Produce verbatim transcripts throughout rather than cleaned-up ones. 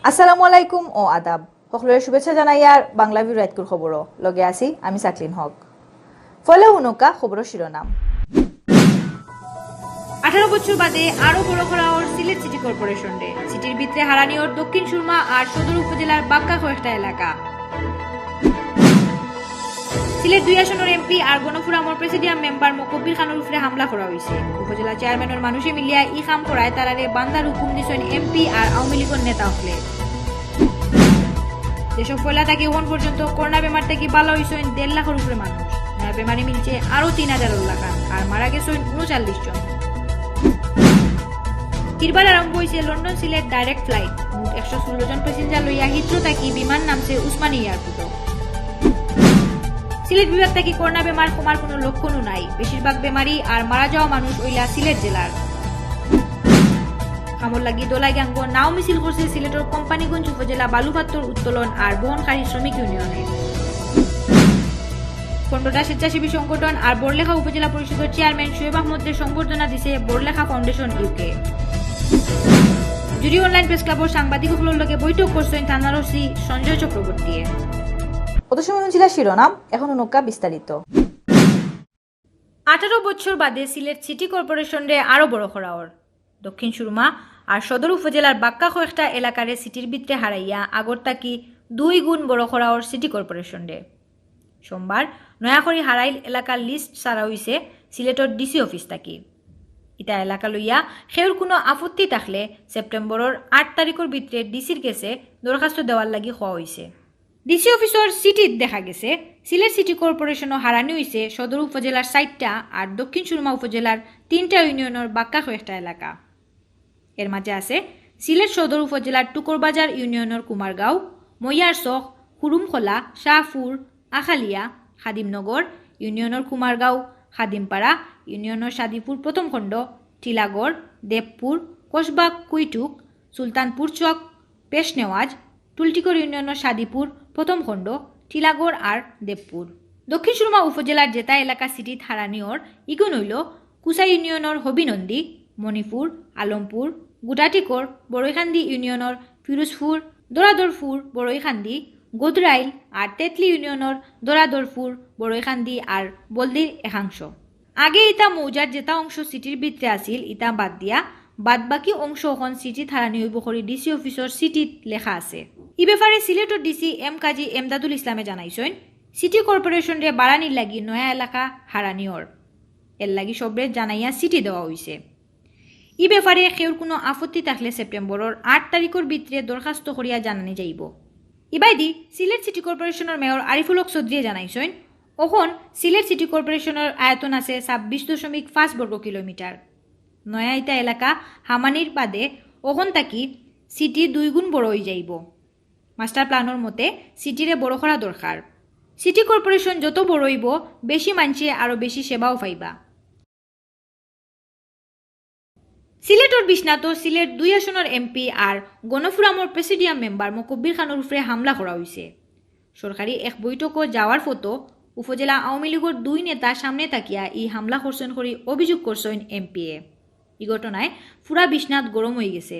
আসসালামু আলাইকুম ও আদাব। সকলরে শুভেচ্ছা জানাইয়ার বাংলা ভিউ রাইতকুর খবরও। লগে আছি আমি সাকলিন হক। ফয়লা হুনউক্কা খবরর শিরোনাম। আঠারো বছর বাদে আরো বড় করা অর সিলেট সিটি কর্পোরেশনরে। সিটির ভিতরে হারানি অর দক্ষিণ সুরমা আর সদর উপজেলার বাক্কা কয়েকটা এলাকা। সিলেট দুই আসনর এমপি আর গণফোরামর প্রেসিডিয়াম মেম্বার মকব্বির খানর উপরে হামলা করা অইছে। উপজেলা চেয়ারম্যানর মানুষে মিলিয়া ই কাম করায় তারারে বান্দার হুকুম দিছইন এমপি আর আওয়ামী লীগর নেতা অকলে। দেশো ফয়লা থাকি অখন পর্যন্ত করোনা বেমার থাকি বালা অইছইন দেড় লাখর উপরে মানুষ। নয়া বেমারি মিলছে আরো তিন হাজারর লাখান, আর মারা গেছইন ঊনচল্লিশ জন। কিরবার আরম্ভ অইছে লন্ডন সিলেট ডাইরেক্ট ফ্লাইট। মোট একশো ষোলো জন প্যাসেঞ্জার লইয়া হিথ্রো থাকি বিমান নামছে উসমানী এয়ারপোর্টো। সিলেট বিভাগ থাকি করোনা বেমার কমার কোনো লক্ষণও নাই। বেশিরভাগ বেমারি আর মারা যাওয়া মানুষ অইলা সিলেট জেলার। কামর লাগি দলাই গ্যাঙ্গো নাও মিছিল করছে সিলেটর কোম্পানীগঞ্জ উপজেলা বালুপাত্তর উত্তোলন আর বহনকারী শ্রমিক ইউনিয়নে। পনেরোটা স্বেচ্ছাসেবী সংগঠন আর বড়লেখা উপজেলা পরিষদর চেয়ারম্যান শোয়েব আহমদরে সংবর্ধনা দিছে বড়লেখা ফাউন্ডেশন ইউকে। জুড়ি অনলাইন প্রেস ক্লাবর সাংবাদিক অকলর লগে বৈঠক করছইন থানার ওসি সঞ্জয় চক্রবর্তীয়ে। অত সময় হুনছিলা শিরোনাম, এখন হুনউক্কা বিস্তারিত। আঠারো বছর বাদে সিলেট সিটি কর্পোরেশনরে আরো বড় করা অর। দক্ষিণ সুরমা আর সদর উপজেলার বাক্কা কয়েকটা এলাকারে সিটির ভিতরে হারাইয়া আগর থাকি দুই গুণ বড় করা অর সিটি কর্পোরেশনরে। সোমবার নয়া করি হারাইল এলাকার লিস্ট ছাড়া অইছে সিলেটর ডিসি অফিস থাকি। ইতা এলাকা লইয়া কেউর কোনো আপত্তি থাকলে সেপ্টেম্বরর আট তারিখর ভিতরে ডিসির গেছে দরখাস্ত দেওয়ার লাগি কওয়া অইছে। ডিসি অফিসর চিঠিত দেখা গেছে, সিলেট সিটি কর্পোরেশনও হারানি অইছে সদর উপজেলার চাইরটা আর দক্ষিণ সুরমা উপজেলার তিনটা ইউনিয়নর বাক্কা কয়েকটা এলাকা। এর মাঝে আছে সিলেট সদর উপজেলার টুকরবাজার ইউনিয়নর কুমারগাঁও, মইয়ারচক, হুরুমখোলা, শাহপুর, আখালিয়া, খাদিমনগর ইউনিয়নর কুমারগাঁও, খাদিমপাড়া ইউনিয়নর সাদিপুর প্রথম খণ্ড, টিলাগড়, দেবপুর, কসবা, কুইটুক, সুলতানপুর চক, পেশনেওয়াজ, টুলটিকর ইউনিয়নর সাদিপুর প্রথম খণ্ড, টিলাগড় আর দেবপুর। দক্ষিণ সুরমা উপজেলার যেটা এলাকা সিটিত হারানি অর, ইগুন অইল কুসা ইউনিয়নর হবিনন্দী, মণিপুর, আলমপুর, গুটাটিকর, বড়ইখান্দি ইউনিয়নর ফিরোজপুর, দরাদরপুর, বড়ইখান্দি, গোদরাইল আর তেতলি ইউনিয়নর দরাদরপুর, বড়ইখান্দি আর বলদির একাংশ। আগে ইতা মৌজার যেটা অংশ সিটির ভিতরে আছিল, ইতা বাদ দিয়া বাদ বাকি অংশ অখন সিটিত হারানি অইব করি ডিসি অফিসর চিঠিত লেখা আছে। ই ব্যাপারে সিলেটর ডিসি এম কাজী এমদাদুল ইসলামে জানাইছইন, সিটি কর্পোরেশনরে বাড়ানির লাগি নয়া এলাকা হারানি অর। এর লাগি সবরে জানাইয়া চিঠি দেওয়া অইছে। ই ব্যাপারে কেউর কোনো আপত্তি থাকলে সেপ্টেম্বরর আট তারিখর ভিতরে দরখাস্ত করিয়া জানানি যাইব। ইবায়দি সিলেট সিটি কর্পোরেশনর মেয়র আরিফুল হক চৌধুরীয়ে জানাইছইন, অখন সিলেট সিটি কর্পোরেশনর আয়তন আছে ছাব্বিশ দশমিক পাঁচ বর্গ কিলোমিটার। নয়া ইতা এলাকা হামানির বাদে অখন থাকি সিটি দুই গুণ বড় অই যাইব। মাস্টার প্ল্যানর মতে সিটিরে বড় করা দরকার। সিটি কর্পোরেশন যত বড় অইব, বেশি মানষে আরো বেশি সেবাও পাইবা। সিলেটর বিশ্বনাথও সিলেট দুই আসনর এমপি আর গণফোরামর প্রেসিডিয়াম মেম্বার মকব্বির খানর উপরে হামলা করা অইছে। সরকারি এক বৈঠকও যাওয়ার পথো উপজেলা আওয়ামী লীগর দুই নেতা সামনে থাকিয়া ই হামলা করছইন করি অভিযোগ করছইন এমপিয়ে। ই ঘটনায় পুরা বিশ্বনাথ গরম অই গেছে।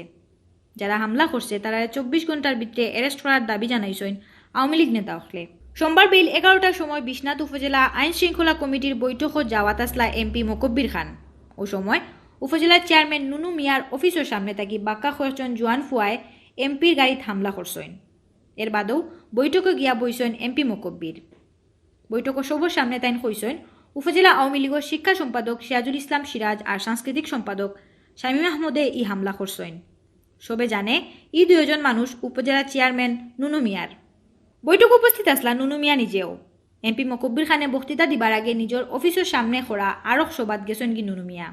যারা হামলা করছে, তারারে চব্বিশ ঘন্টার ভিতরে অ্যারেস্ট করার দাবি জানাইছইন আওয়ামী লীগ নেতা অকলে। সোমবার বিকেল এগারোটার সময় বিশ্বনাথ উপজেলা আইন শৃঙ্খলা কমিটির বৈঠকও যাওয়াত আসলা এমপি মকব্বির খান। অউ সময় উপজেলার চেয়ারম্যান নুনু মিয়ার অফিসর সামনে থাকি বাক্কা কয়েকজন জোয়ান ফুয়ায় এমপির গাড়িত হামলা করছইন। এর বাদেও বৈঠকো গিয়া বইছইন এমপি মকব্বির। বৈঠকো সবর সামনে তাইন কইছইন, উপজেলা আওয়ামী লীগর শিক্ষা সম্পাদক সিরাজুল ইসলাম সিরাজ আর সাংস্কৃতিক সম্পাদক শামীম আহমদে ই হামলা করছইন। সবে জানে, ই দুইজন মানুষ উপজেলা চেয়ারম্যান নুনু মিয়ার। বৈঠকো উপস্থিত আসলা নুনু মিয়া নিজেও। এমপি মকব্বির খানে বক্তৃতা দিবার আগে নিজর অফিসর সামনে করা আরক সভাত গেছইনগি নুনু মিয়া।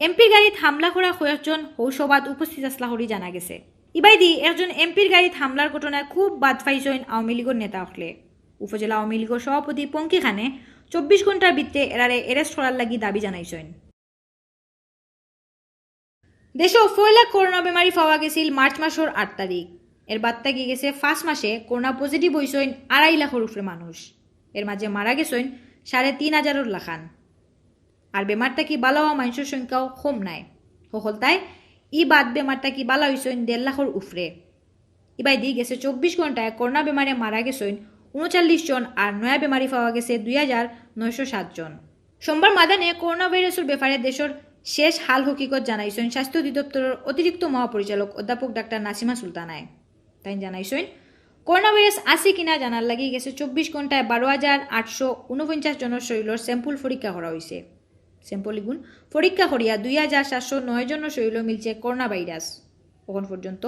এমপির গাড়িত হামলা করা কয়েকজন হউ সভাত উপস্থিত আসলা করি জানা গেছে। ইবায়দি একজন এমপির গাড়িত হামলার ঘটনায় খুব বাদ পাইছইন আওয়ামী লীগর নেতা অকলে। উপজেলা আওয়ামী লীগর সভাপতি পঙ্কি খানে চব্বিশ ঘন্টার ভিতরে এরারে অ্যারেস্ট করার লাগি দাবি জানাইছইন। দেশো পয়লা করোনা বেমারি পাওয়া গেছিল মার্চ মাসর আট তারিখ। এর বাদ থাকি গেছে পাঁচ মাসে করোনা পজিটিভ অইছইন আড়াই লাখর উপরে মানুষ। এর মাঝে মারা গেছইন সাড়ে তিন হাজারর লাখান। আর বেমার থাকি বালা অওয়া মানষর সংখ্যাও কম নায়। হকলতায় ই বাদ বেমার থাকি বালা অইছইন দেড় লাখর উপরে। ইবায়দি গেছে চব্বিশ ঘন্টায় করোনা বেমারে মারা গেছইন ঊনচল্লিশ জন আর নয়া বেমারি পাওয়া গেছে দুই হাজার নয়শো সাত জন। সোমবার মাদানে করোনা ভাইরাসর ব্যাপারে দেশর শেষ হাল হকিকত জানাইছইন স্বাস্থ্য অধিদপ্তরর অতিরিক্ত মহাপরিচালক অধ্যাপক ডাক্তার নাসিমা সুলতানায়। তাইন জানাইছইন, করোনা ভাইরাস আছে কিনা জানার লাগি গেছে চব্বিশ ঘন্টায় বারো হাজার আটশো ঊনপঞ্চাশ জনর শরীরর sample পরীক্ষা করা অইছে। Sample ইগুন পরীক্ষা করিয়া দুই হাজার সাতশো নয় জনর শরীরো মিলছে করোনা ভাইরাস। অখন পর্যন্ত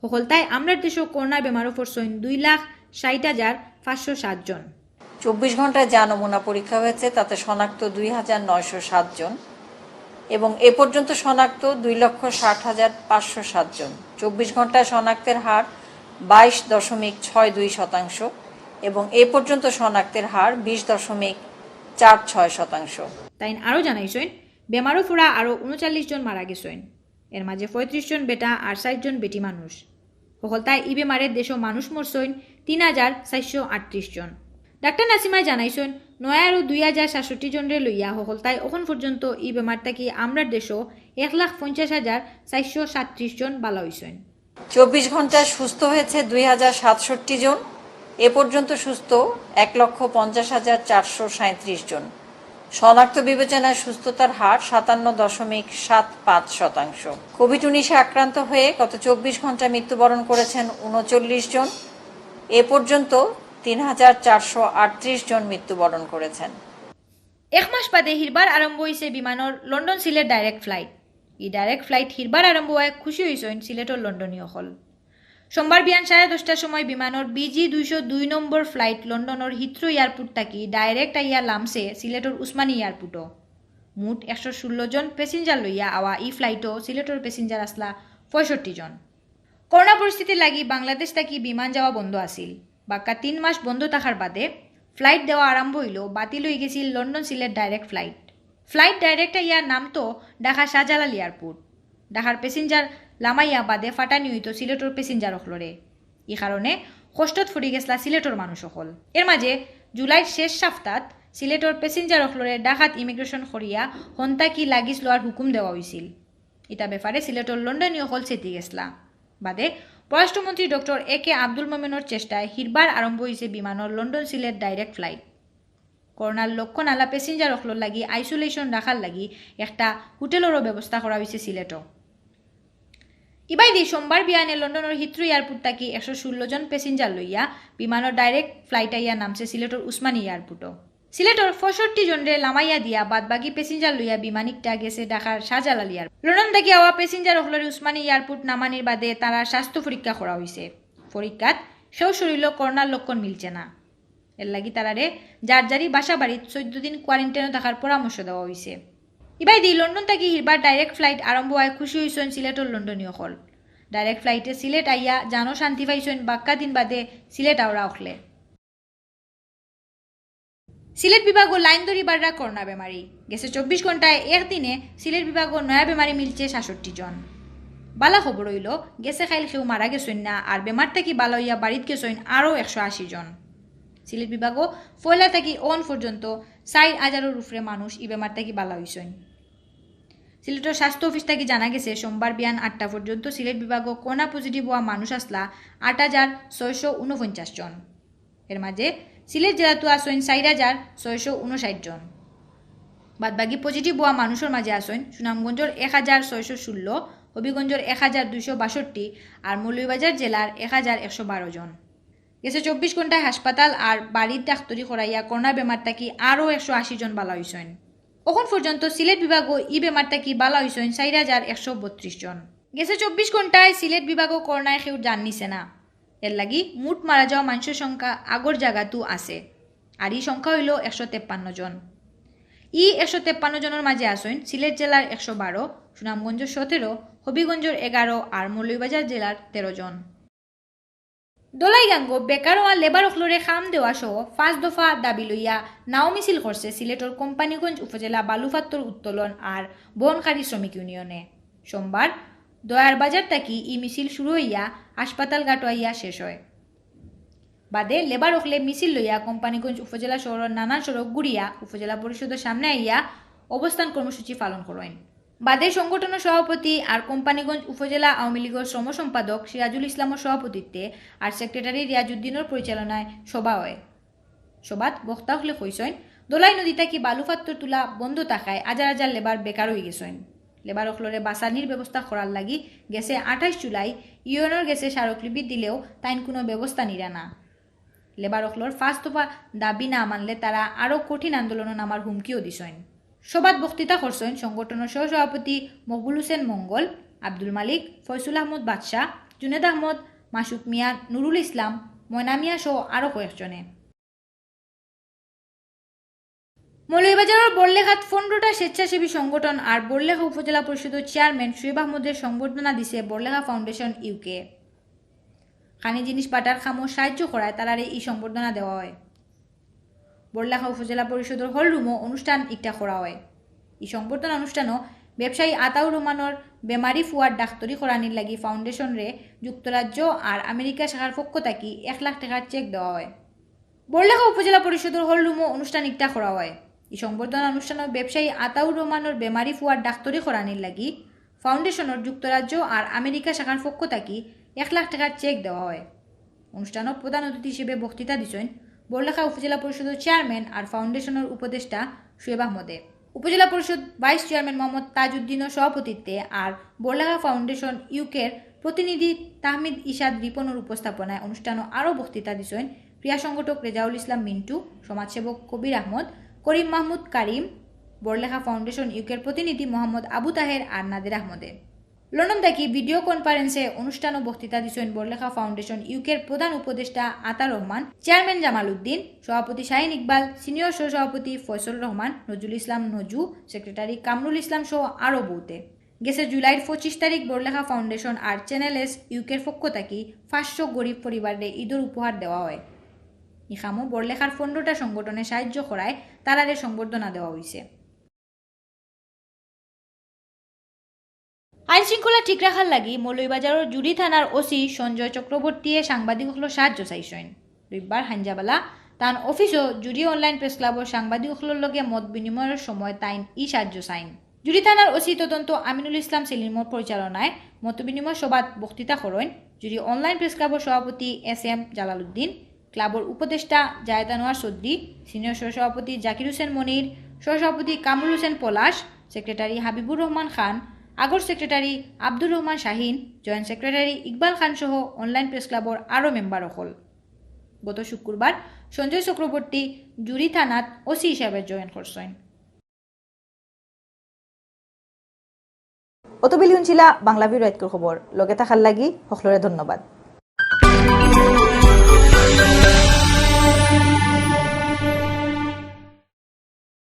হকলতায় আমরার দেশো করোনা বেমারো পড়ছইন দুই লাখ ষাট হাজার পাঁচশো সাত জন। চব্বিশ ঘন্টায় যা নমুনা পরীক্ষা হয়েছে, তাতে শনাক্ত দুই হাজার নয়শো সাত জন এবং এ পর্যন্ত শনাক্ত দুই লক্ষ ষাট হাজার পাঁচশো সাত জন। চব্বিশ ঘন্টায় শনাক্তের হার বাইশ দশমিক ছয় দুই শতাংশ এবং এ পর্যন্ত শনাক্তের হার বিশ দশমিক চার ছয় শতাংশ। তাইন আরও জানাইছইন, বেমারো পড়া আরও ঊনচল্লিশ জন মারা গেছইন। এর মাঝে পঁয়ত্রিশ জন বেটা আর ষাট জন বেটি মানুষ। হকলতায় ই বেমারে দেশো মানুষ মরছইন তিন হাজার চারশো আটত্রিশ জন। ডাক্তার নাসিমায় জানাইছইন, নয়া আরও দুই হাজার সাতষট্টি জনরে লইয়া হকলতায় অখন পর্যন্ত ই বেমার থাকি আমরার দেশো এক লাখ পঞ্চাশ হাজার চারশো সাতত্রিশ জন বালা অইছইন। চব্বিশ ঘন্টায় সুস্থ হয়েছে দুই হাজার সাতষট্টি জন। এ পর্যন্ত সুস্থ এক লক্ষ পঞ্চাশ হাজার চারশো সাঁইত্রিশ জন। শনাক্ত বিবেচনায় সুস্থতার হার সাতান্ন দশমিক সাত পাঁচ শতাংশ। কোভিড উনিশে আক্রান্ত হয়ে গত চব্বিশ ঘন্টায় মৃত্যুবরণ করেছেন ঊনচল্লিশ জন। এ পর্যন্ত তিন হাজার চারশো আটত্রিশ জন মৃত্যুবরণ করেছেন। এক মাস বাদে হিরবার আরম্ভ অইছে বিমানর লন্ডন সিলেট direct flight। ই direct flight হিরবার আরম্ভ অওয়ায় খুশি অইছইন সিলেটর লন্ডনী অকল। সোমবার বিয়ান সাড়ে দশটার সময় বিমানর বিজি দুইশো দুই নম্বর flight লন্ডনর হিথ্রো এয়ারপোর্ট থাকি direct আইয়া লামছে সিলেটর উসমানী এয়ারপোর্টো। মোট একশো ষোলো জন passenger লইয়া আওয়া ই flightও সিলেটর passenger আছলা পঁয়ষট্টি জন। করোনা পরিস্থিতির লাগি বাংলাদেশ থাকি বিমান যাওয়া বন্ধ আছিল। বাক্কা তিন মাস বন্ধ থাকার বাদে flight দেওয়া আরম্ভ অইলো, বাতিল অইগেছিল London Sylhet direct flight। Flight direct আইয়া নামতো ঢাকা শাহজালাল এয়ারপোর্ট। ঢাকার passenger লামাইয়া বাদে ফাটানি অইতো সিলেটর passenger অকলরে। ই কারণে কষ্টত পড়ি গেছলা সিলেটর মানুষ অকল। এর মাঝে জুলাইর শেষ সাপ্তাত সিলেটর passenger অকলরে ঢাকাত immigration করিয়া হন্তা কি luggage লওয়ার হুকুম দেওয়া অইছিল। ইতা ব্যাপারে সিলেটর লন্ডনী অকল চেতি গেছলা। বাদে পররাষ্ট্রমন্ত্রী ডক্টর এ কে আব্দুল মোমেনর চেষ্টায় হিরবার আরম্ভ অইছে বিমানর লন্ডন সিলেট direct flight। করোনার লক্ষণ আলা passenger অকলর লাগি isolation রাখার লাগি একটা হোটেলরও ব্যবস্থা করা অইছে সিলেটো। ইবায়দি সোমবার বিয়ানে লন্ডনর হিথ্রো এয়ারপোর্ট থাকি একশো ষোলো জন passenger লইয়া বিমানর direct flight আইয়া নামছে সিলেটর উসমানী এয়ারপোর্টো। সিলেটর পঁয়ষট্টি জনরে লামাইয়া দিয়া বাদবাকি passenger লইয়া বিমান ইকটা গেছে ঢাকার শাহজালাল এয়ারপোর্ট। লন্ডন থাকি আওয়া passenger অকলরে উসমানী এয়ারপোর্ট নামানির বাদে তারার স্বাস্থ্য পরীক্ষা করা অইছে। পরীক্ষাত কেউ শরীরো করোনার লক্ষণ মিলছে না। এর লাগি তারারে যার যারি বাসা বাড়িত চৌদ্দ দিন quarantineও থাকার পরামর্শ দেওয়া অইছে। ইবায়দি লন্ডন থাকি হিরবার direct flight আরম্ভ অওয়ায় খুশি অইছইন সিলেটর লন্ডনী অকল। Direct flightএ সিলেট আইয়া জানো শান্তি পাইছইন বাক্কা দিন বাদে সিলেট আওরা অকলে। সিলেট বিভাগো লাইন ধরি বাড়রা করোনা বেমারি। গেছে চব্বিশ ঘন্টায় একদিনে সিলেট বিভাগো নয়া বেমারি মিলছে সাতষট্টি জন। বালা খবর অইলো, গেছে কাইল কেউ মারা গেছইন না, আর বেমার থাকি বালা অইয়া বাড়িত গেছইন আরও একশো আশি জন। সিলেট বিভাগো পয়লা থাকি অন পর্যন্ত চাইর হাজারর উপরে মানুষ ই বেমার থাকি বালা অইছইন। সিলেটর স্বাস্থ্য অফিস থাকি জানা গেছে, সোমবার বিয়ান আটটা পর্যন্ত সিলেট বিভাগো করোনা positive অওয়া মানুষ আছলা আট হাজার ছয়শো ঊনপঞ্চাশ জন। এর মাঝে সিলেট জেলাত আছইন চাইর হাজার ছয়শো ঊনষাট জন। বাদবাকি positive অওয়া মানুষর মাঝে আছইন সুনামগঞ্জর এক হাজার ছয়শো ষোলো, হবিগঞ্জর এক হাজার দুইশো বাষট্টি আর মৌলভীবাজার জেলার এক হাজার একশো বারো জন। গেছে চব্বিশ ঘন্টায় হাসপাতাল আর বাড়িত ডাক্তরি করাইয়া করোনা বেমার থাকি আরও একশো আশি জন বালা অইছইন। অখন পর্যন্ত সিলেট বিভাগো ই বেমার থাকি বালা অইছইন চাইর হাজার একশো বত্রিশ জন। গেছে চব্বিশ ঘন্টায় সিলেট বিভাগো করোনায় কেউর জান নিছে না। এর লাগি মোট মারা যাওয়া মানষর সংখ্যা আগর জাগাতউ আছে, আর ই সংখ্যা অইলো একশো তেপ্পান্ন জন। ই একশো তেপ্পান্ন জনর মাঝে আছইন সিলেট জেলার একশো বারো, সুনামগঞ্জর সতেরো, হবিগঞ্জর এগারো আর মৌলভীবাজার জেলার তেরো জন। দলাইগাঙ্গো বেকার অওয়া লেবার অকলরে কাম দেওয়া সহ পাঁচ দফা দাবি লইয়া নাও মিছিল করছে সিলেটর কোম্পানীগঞ্জ উপজেলা বালুফাত্তর উত্তোলন আর বহনকারী শ্রমিক ইউনিয়নে। সোমবার দয়ার বাজার থাকি ই মিছিল শুরু অইয়া হাসপাতাল ঘাটো আইয়া শেষ অয়। বাদে লেবার অকলে মিছিল লইয়া কোম্পানীগঞ্জ উপজেলা শহরর নানান সড়ক ঘুরিয়া উপজেলা পরিষদর সামনে আইয়া অবস্থান কর্মসূচি পালন করইন। বাদে সংগঠনর সভাপতি আর কোম্পানীগঞ্জ উপজেলা আওয়ামী লীগর শ্রম সম্পাদক সিরাজুল ইসলামর সভাপতিত্বে আর সেক্রেটারি রিয়াজউদ্দিনর পরিচালনায় সভা অয়। সভাত বক্তা অকলে কইছইন, ধলাই নদী থাকি বালু ফাত্তর তুলা বন্ধ থাকায় হাজার হাজার লেবার বেকার অইগেছইন। লেবার অকলরে বাচানির ব্যবস্থা করার লাগি গেছে আঠাইশ জুলাই ইউএনওর গেছে স্মারকলিপি দিলেও তাইন কুনু ব্যবস্থা নিরা না। লেবার অকলর পাঁচ দফা দাবি না মানলে তারা আরও কঠিন আন্দোলনো নামার হুমকিও দিছইন। সভাত বক্তৃতা করছইন সংগঠনর সহসভাপতি মকবুল হোসেন মঙ্গল, আব্দুল মালিক, ফয়সুল আহমদ বাদশা, জুনেদ আহমদ, মাসুক মিয়া, নুরুল ইসলাম, ময়না মিয়া সহ আরও কয়েকজনে। মৌলভীবাজারর বড়লেখাত পনেরোটা স্বেচ্ছাসেবী সংগঠন আর বড়লেখা উপজেলা পরিষদর চেয়ারম্যান শুয়েব আহমদরে সংবর্ধনা দিছে বড়লেখা ফাউন্ডেশন ইউকে। খানি জিনিস বাটার কামো সাহায্য করায় তারারে ই সংবর্ধনা দেওয়া অয়। বড়লেখা উপজেলা পরিষদর হল রুমো অনুষ্ঠান ইকটা করা অয়। ই সংবর্ধনা অনুষ্ঠানো ব্যবসায়ী আতাউর রহমানর বেমারি ফুয়ার ডাক্তরি করানির লাগি ফাউন্ডেশনরে যুক্তরাজ্য আর আমেরিকা শাখার পক্ষ থাকি এক লাখ টেকার চেক দেওয়া অয়। বড়লেখা উপজেলা পরিষদর হল রুমো অনুষ্ঠান ইকটা করা অয়। ই সংবর্ধনা অনুষ্ঠানো ব্যবসায়ী আতাউর রহমানর বেমারি ফুয়ার ডাক্তরি করানির লাগি ফাউন্ডেশনর যুক্তরাজ্য আর আমেরিকা শাখার পক্ষ থাকি এক লাখ টেকার চেক দেওয়া অয়। অনুষ্ঠানো প্রধান অতিথি হিসেবে বক্তৃতা দিছইন বড়লেখা উপজেলা পরিষদর চেয়ারম্যান আর ফাউন্ডেশনর উপদেষ্টা শুয়েব আহমদে। উপজেলা পরিষদ ভাইস চেয়ারম্যান মোহাম্মদ তাজউদ্দিনর সভাপতিত্বে আর বড়লেখা ফাউন্ডেশন ইউকের প্রতিনিধি তাহমিদ ইশাদ রিপনর উপস্থাপনায় অনুষ্ঠানো আরও বক্তৃতা দিছইন ক্রীড়া সংগঠক রেজাউল ইসলাম মিন্টু, সমাজসেবক কবির আহমদ, করিম মাহমুদ কারিম, বড়লেখা ফাউন্ডেশন ইউকের প্রতিনিধি মোহাম্মদ আবু তাহের আর নাদের আহমদে। লন্ডন থাকি ভিডিও কনফারেন্সে অনুষ্ঠানো বক্তৃতা দিছইন বড়লেখা ফাউন্ডেশন ইউকের প্রধান উপদেষ্টা আতা রহমান, চেয়ারম্যান জামাল উদ্দিন, সভাপতি শাহিন ইকবাল, সিনিয়র সহসভাপতি ফয়সল রহমান, নজরুল ইসলাম নজু, সেক্রেটারি কামরুল ইসলাম সহ আরও বহুতে। গেছে জুলাইর পঁচিশ তারিখ বড়লেখা ফাউন্ডেশন আর চ্যানেল এস ইউকের পক্ষ থাকি পাঁচশো গরিব পরিবাররে ঈদর উপহার দেওয়া অয়। ই কামো বড়লেখার পনেরোটা সংগঠনে সাহায্য করায় তারারে সংবর্ধনা দেওয়া অইছে। আইন শৃঙ্খলা ঠিক রাখার লাগি মৌলভীবাজারর জুড়ি থানার ওসি সঞ্জয় চক্রবর্তীয়ে সাংবাদিক অকলর সাহায্য চাইছইন। রবিবার হাইঞ্জাবালা তান অফিসো জুড়ি অনলাইন প্রেস ক্লাবর সাংবাদিক অকলর লগে মত বিনিময়র সময় তাইন ই সাহায্য চাইন। জুড়ি থানার ওসি তদন্ত আমিনুল ইসলাম সেলিমর পরিচালনায় মতবিনিময় সভাত বক্তৃতা করইন জুড়ি অনলাইন প্রেস ক্লাবর সভাপতি এস এম জালালউদ্দিন, ক্লাবর উপদেষ্টা জায়েদ আনোয়ার চৌধুরী, সিনিয়র সহসভাপতি জাকির হোসেন মনির, সহসভাপতি কামরুল হোসেন পলাশ, সেক্রেটারি হাবিবুর রহমান খান, আগর সেক্রেটারি আব্দুর রহমান শাহিন, জয়েন্ট সেক্রেটারি ইকবাল খান সহ অনলাইন প্রেস ক্লাবর আরও মেম্বার অকল। গত শুক্রবার সঞ্জয় চক্রবর্তী জুড়ি থানাত ওসি হিসাবে জয়েন করছইন। অতবেলি হুনছিলা বাংলা ভিউ রাইতকুর খবর। লগে থাকার লাগি হকলরে ধন্যবাদ।